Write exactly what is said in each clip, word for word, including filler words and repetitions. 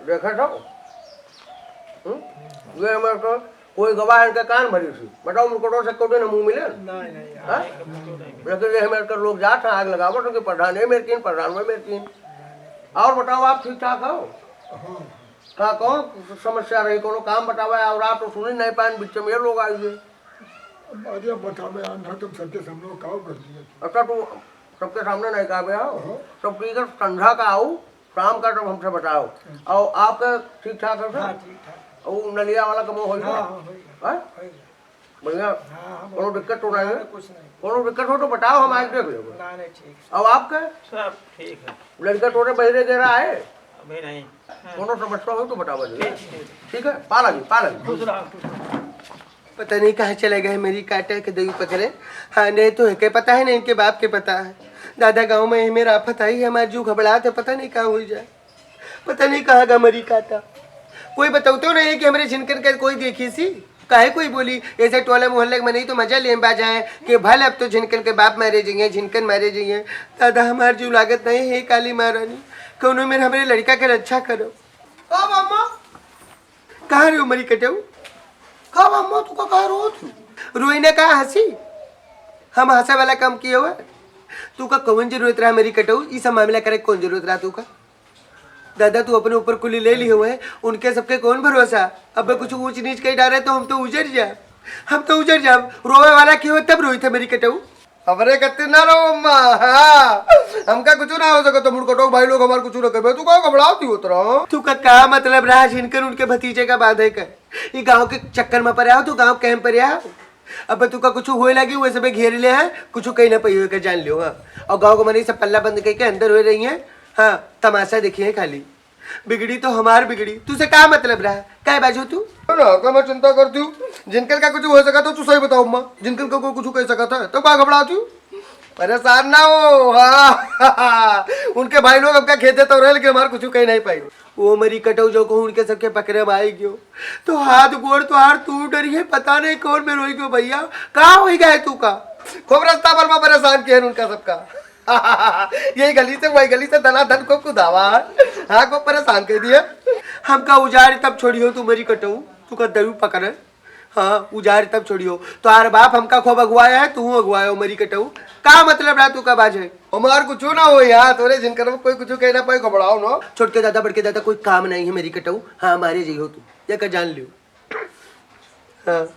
देखे तो? हम्म? ये हमारे तो कोई गवाह इनके कान भरी थी। बताओ, मुर्कोटो से कौन ना मुंह मिले? नहीं, नहीं, हाँ? लेकिन ये हमारे तो लोग जात हैं, आग लगावत हैं कि प्रधान ये मेरे कीन, प्रधान वो मेरे कीन। और बताओ, आप ठीक ठाक हो? हाँ। का कौन समस्या रही, कोनो काम बतावा, और आप तो सुनी नहीं पाए, बीच में ये लोग आइए। अरे, अब बतावे, आंधा तब सबके सामने का कर दिया। अच्छा, तू सबके सामने नहीं कहा गया हो? हाँ। तब ठीक है, संध्या का आओ, शाम का तब हमसे बताओ। अच्छा। और आपका ठीक ठाक है सब? हाँ, ठीक ठाक। और नलिया वाला कमो हो गया? हाँ, हाँ, हो गया। हाँ? हो गया। बढ़िया। हाँ, हाँ, कोनो दिक्कत तो नहीं है? कुछ नहीं। कोनो दिक्कत हो तो बताओ, हम आके देख लेंगे। ना, नहीं, ठीक। और आपका? सब ठीक है। लड़का तोरे बहिरे दे रहा है? अभी नहीं। कोनो समस्या हो तो बतावा जी। ठीक, ठीक। ठीक है, पाला जी, पाला जी। खुश रहो, खुश रहो। पता नहीं कहाँ चले गए मेरी काटा के दई पकड़े। हाँ, नहीं तो है के पता है, नहीं इनके बाप के पता है। दादा, गाँव में ये मेरा आफत आई है, हमार जीव घबड़ात है, पता नहीं कहाँ हुई जाए, पता नहीं कहाँ गा मरी काटा। कोई बताओ तो नहीं है कि हमरे झिनकन के कोई देखी सी, काहे कोई बोली? ऐसे टोला मोहल्ले में नहीं तो मजा लेम बा जाए कि भल अब तो झिनकन के बाप मारे जाइए, झिनकन मारे जाइए। दादा, हमार जीव लागत नहीं है, काली महारानी, कौनो मेर हमरे लड़का के रक्षा करो। का बा अम्मा? कहाँ रे हो मरी कटऊ? का बा अम्मा, तू का कहाँ रोत हो? रोई ना, का हंसी? हम हंसे वाला काम किए हुआ? तू का कौन जरूरत रहा मरी कटऊ? ई सब मामला करे कौन जरूरत रहा तू का? दादा, तू अपने ऊपर कुली ले ली हुए, उनके सबके कौन भरोसा? अब कुछ ऊंच नीच कहीं डाले तो हम तो उजर जाब, हम तो उजर जाब। रोवे वाला की हो तब रोई था मरी कटऊ। हमरे कत्ती ना रो अम्मा, हाँ, हमका कुछ ना हो सके तो मुड़कटो भाई लोग हमार कुछ ना करबे, तू का घबरावती होत रहो? तू का, का मतलब रहा झिनकन उनके भतीजे का बांधे का? ई गांव के चक्कर में पड़े हो, तू गांव कैंप पड़े हो। अब तू का कुछ होए लागी, वो सबे घेर ले है, कुछ कहीं ना पाई होए का जान लियो, हाँ। और गांव के मने सब पल्ला बंद करके अंदर हो रही है, हाँ, तमाशा देखिए खाली। बिगड़ी तो हमार बिगड़ी, तुझसे का मतलब रहा? काय बाजू तू? ना, का मैं चिंता करती हूँ? जिनकर का कुछ हो सका तो तू सही बताओ अम्मा, जिनकर का कोई कुछ कह सका था, तो का घबराती हूँ? परेशान ना हो, हाँ। उनके भाई लोग हमका खेदे तो रहे, लेकिन हमार कुछ कह नहीं पाई। वो मरी कटऊ जो को उनके सबके पकड़े में आई गयो, तो हाथ गोड़ तो हार तू डरी है, पता नहीं कौन में रोई गयो भैया। का होई गए तू का? खूब रास्ता भर में परेशान किए उनका सबका। यही गली से वही गली से दना दन को कुदावा है। हाँ, को परेशान कर दिया। हमका उजाड़ तब छोड़ियो तू मरी कटऊ, तू का दरू पकड़। हाँ, उजाड़ तब छोड़ियो। तोहार बाप हमका खूब अगुआया है, तू अगुआयो मरी कटऊ। का मतलब रहा तू का बाजे? हमार कुछ ना हो यार, तोरे जिनकर कोई कुछ कहना पाए घबराओ ना। छोटके दादा, बड़के दादा, कोई काम नहीं है मरी कटऊ। हाँ, मारे जइहो तू, ये का जान लियो। हाँ।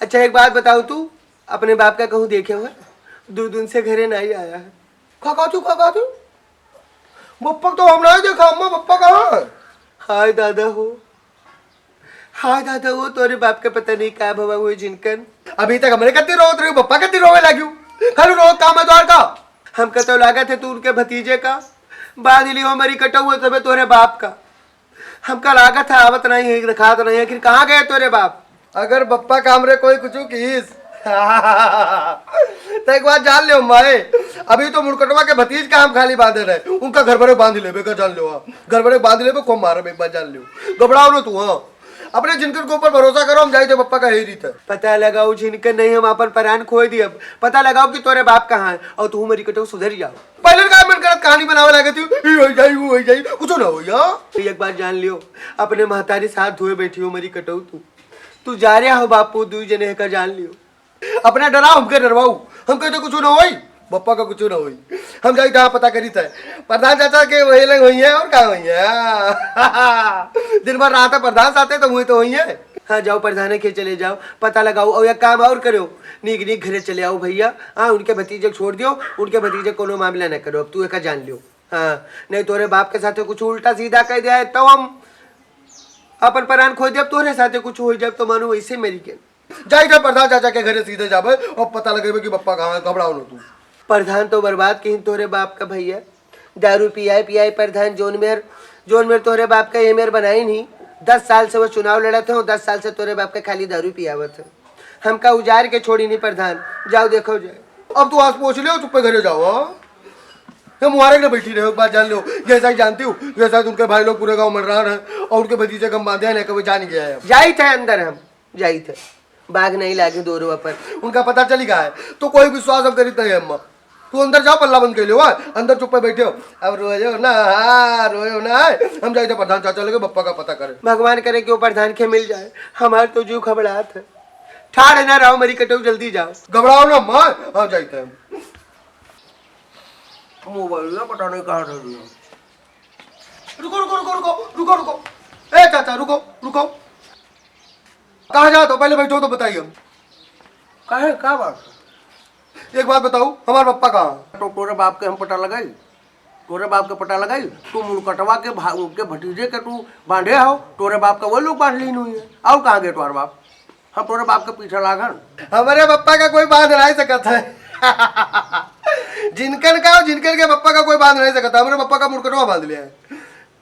अच्छा, एक बात बताओ तू, अपने बाप का कहूँ देखे हुए? दो दिन से घरे नहीं आया है। का कहतू, का कहतू? बप्पा तो हम नहीं देखा, अम्मा बप्पा कहाँ है? हाय दादा हो, हाय दादा हो, तोरे बाप के पता नहीं का भवा हुए जिनकन। अभी तक हमरे कत्ती रोवत रही, बप्पा कत्ती रोवे लागियो। खाली रोवत काम है तोहर का? हमका तो लागत है तू उनके भतीजे का। बांध लियो मरी कटऊ तबे तोरे बाप का। हमका लागत है आवत नहीं है, दिखात नहीं है, आखिर कहाँ गए तोरे बाप? अगर बप्पा का हमरे कोई कुछ किस, तो एक बात जान लियो माए, अभी तो मुड़कटवा के भतीज का हम खाली बांधे रहे, उनका घर भरे बांध लेबे का जान लियो, घर भरे बांध लेबे, खूब मारब एक बार जान लियो, घबराओ ना तू। हाँ, अपने जिनकर के ऊपर भरोसा करो, हम जाई थे बप्पा का यही रीत है। पता लगाओ जिनकर नहीं हम अपन परान खोए दियब, पता लगाओ कि तोरे बाप कहाँ है, और तू मरी कटऊ सुधर जाओ। पहले का मन करत कहानी बनावे लागे तू, ई हो जाई, वो हो जाई, कुछ ना हो या। तो एक बात जान लियो, अपने महतारी साथ धोए बैठी हो मरी कटऊ तू। तू जा रहा हो बापू, दुई जने का जान लियो। अपना डराओ, हमके डरवाऊ, हमके तो कुछ ना होई, बप्पा का कुछ ना होई। हम जाई कहाँ पता करी था, प्रधान चाचा के वही लग हुई है और कहाँ हुई है। दिन भर रहा था प्रधान साथे तो हुई तो हुई है। हाँ, जाओ प्रधान के चले जाओ, पता लगाओ और एक काम और करो, नीक नीक घरे चले आओ भैया। हाँ, उनके भतीजे को छोड़ दियो, उनके भतीजे कोनो मामला न करो, अब तू एका जान लियो। हाँ, नहीं तोरे बाप के साथे कुछ उल्टा सीधा कह दिया है, तो हम अपन परान खो देब, तोरे साथे कुछ हो जाए तो मानो वैसे मरी के। जाई जा प्रधान चाचा के घरे सीधे जाबे और पता लगेबे कि बप्पा कहाँ है, घबराओ न तू। प्रधान तो बर्बाद किहिन तोरे बाप का भैया, दारू पियाए पियाए प्रधान जोन मेर, जोन मेर तोरे बाप का ये मेर बनाई नहीं। दस साल से वो चुनाव लड़त है, दस साल से तोरे बाप का खाली दारू पियावत है। हमका उजाड़ के छोड़ी नहीं प्रधान, जाओ देखो जाए। अब तू आज पहुँच लियो, चुप्पे घरे जाओ, हाँ? ये मुबारक ने बैठी रहे, एक बात जान लो, ये शायद जानती हूँ, ये शायद उनके भाई लोग पूरे गाँव मंडरा रहे हैं और उनके भतीजे का हम बांधे हैं, कभी जान गया है। जाई थे अंदर हम, जाई थे। बाघ नहीं लागे दोरवा पर। उनका पता चली गया है, तो कोई विश्वास हम करी थे अम्मा। तू अंदर जाओ, पल्ला बंद कर लो, हाँ? अंदर चुप्पे बैठे हो। अब रोयो ना, हाँ, रोयो ना। हम जाइत है प्रधान चाचा लगे बप्पा का पता करे। भगवान करे कि वो प्रधान के मिल जाए, हमार तो जीव घबरात है। ठाड़ ना रहो, मरी कटो, जल्दी जाओ। घबराओ ना माँ, हम जाइत है। मोबाइल ना पता नहीं कहाँ धर दिया। रुको, रुको, रुको, रुको, रुको, रुको। ए चाचा, रुको, रुको। कहाँ जात हो? पहले बैठो तो बताइए हम। काहे, का बात है? एक बात बताओ, हमार बप्पा कहाँ? तो तोरे बाप के हम पता लगाई, तोरे बाप के पता लगाई। तू मुड़कटवा के भा-, के भतीजे के तू बांधे हो, तोरे बाप का वो लोग बांध लीन हुई है। और कहाँ गए तुम्हारे बाप? हम तोरे बाप के पीछे लागन। हमारे बप्पा का कोई बांध नहीं सकत है। जिनकन का, जिनकन के बप्पा का कोई बांध नहीं सकता, हमारे बप्पा का मुड़कटवा बांध लिया है।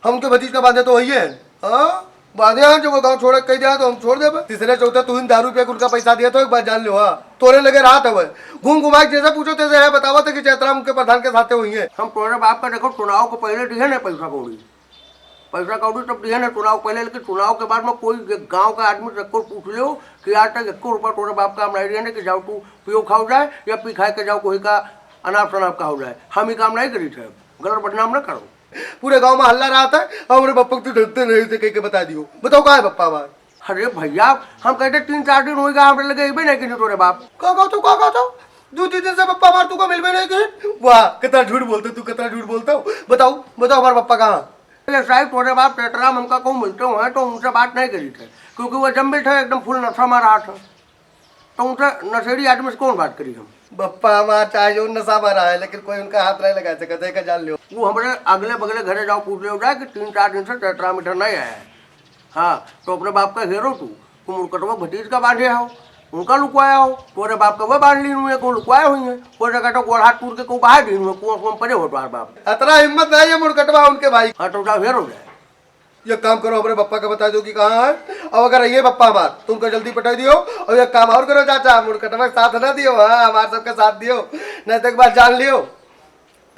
हम उनके भतीज का बांधे तो वही है, हाँ? बांधे हैं, जो वो गाँव छोड़े कह दिया तो हम छोड़ देबे। तीसरे चौथे तू ही दारू पिए के उनका पैसा दिया तो एक बात जान लो, हाँ? तोरे लगे रात है वह। घूम घुमा के जैसे पूछो तैसे है, बतावा तो कि चैतराम के प्रधान के साथे हुई है। हम तोरे बाप का देखो, चुनाव को पहले दिए ना पैसा कौड़ी, पैसा कौड़ी तब दिए ना चुनाव पहले, लेकिन चुनाव के बाद में कोई ये गाँव का आदमी से कोई पूछ लो कि आज तक एक रुपया तोरे बाप का हम नहीं दिए ना कि जाओ तू पियो खाओ जाए या पी खाए के जाओ कोई का अनाप शनाप का हो जाए, हम ही काम नहीं करी थे, गलत बदनाम ना करो। पूरे गांव में हल्ला रहत है, हमरे बप्पा के तू ढंग से नहीं से कह के बता दियो। बताओ, कहाँ है बप्पा हमार? अरे भैया, हम कहते तीन चार दिन होइगा, हमरे लगे अइबे नहीं किनी तोरे बाप। का कहत हो, का कहत हो? दू तीन दिन से बप्पा हमार तुका मिलबे नहीं किनी। वाह, कितना झूठ बोलते तू, कितना झूठ बोलते हो। बताओ, बताओ हमार बप्पा कहाँ? ये साहब, तोरे बाप चैतराम हमका कहूँ मिलते हो हैं, तो उनसे बात नहीं करी थे, क्योंकि वो जब मिलते हैं, एकदम फुल नशा में रहत है। तो उनसे नशेड़ी आदमी से कौन बात करी हम? बप्पा हमार चाहे जो नशा में रहा है, लेकिन कोई उनका हाथ नहीं लगा सकता है, का जान लो। वो हमरे अगले बगले घरे जाओ, पूछ लो जाए कि तीन चार दिन से चैतराम इधर नहीं आया है। हाँ, तो अपने बाप का हेरो तू, तू मुड़कटवा भतीज का बांधे हो, उनका लुकवाया हो, तोरे बाप का वो बांध ली हुई है, को लुकवाए हुई है, कोई जगह तो गोड़ हाथ टूट के को बाहर दी हुई है, कुआं, कुआं पड़े हो तुम्हारे बाप। अतरा हिम्मत नहीं है मुड़कटवा उनके भाई। हाँ, तो जाओ हेरो जाए। ये काम करो, हमरे बप्पा का बता दो कि कहाँ है। अब अगर ये बप्पा हमार, तुमका जल्दी पटाई दियो। और ये काम और करो चाचा, मुड़कटवा के साथ ना दियो, हाँ, हमार सबका साथ दियो, नहीं तो एक बार जान लियो,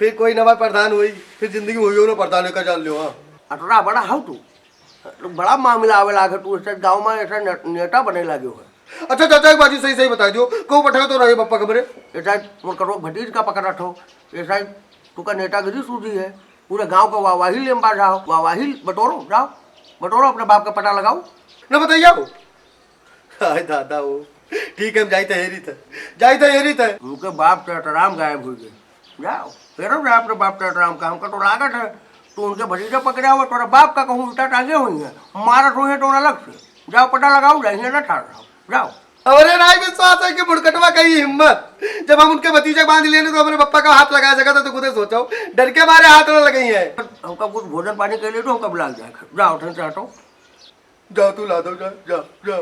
फिर कोई नवा प्रधान हुई, फिर जिंदगी में हुई हो ना प्रधान, का जान लियो, हाँ। अतरा बड़ा हो तू, बड़ा मामला आवे लागे तू, ऐसे गाँव में ऐसा ने-, नेता बने लागे हो। अच्छा चाचा, एक बात जी सही सही बता दियो, कहूँ पठाओ तो रहे बप्पा खबरे। ऐसा मुड़कटवा भतीज का पकड़ा ठो, ऐसा तुका नेतागिरी सूझी है। पूरे गांव का वाहवाही लेम बा, जाओ, वाहवाही बटोरो, जाओ, बटोरो, अपने बाप का पता लगाओ। न बताइए हो। हाय दादा हो, ठीक है, हम जाइत है हेरी थे, जाइत है हेरी थे। उनके बाप चैतराम गायब हो गए। जाओ, फिर जा अपने बाप चैतराम का, हमका तो लागत है, तू उनके भतीजा पकड़ा हुआ, तोरा बाप का कहूँ उल्टा टांगे हुई है, मारत हुई है तो अलग से। जाओ, पता लगाओ, जाइए ना ठाड़ रहो, जाओ। हमरे नाहीं विश्वास है कि मुड़कटवा कही हिम्मत। जब हम उनके भतीजे बांध लेने तो हमरे बप्पा का हाथ लगा सका था, तो खुदे सोचो, डर के मारे हाथ ना लगाई है। हमका कुछ भोजन पानी के लिए तो हमका बुला जाए, जाओ, ठन चाटो। जाओ तू ला दो, जा, जा, जा।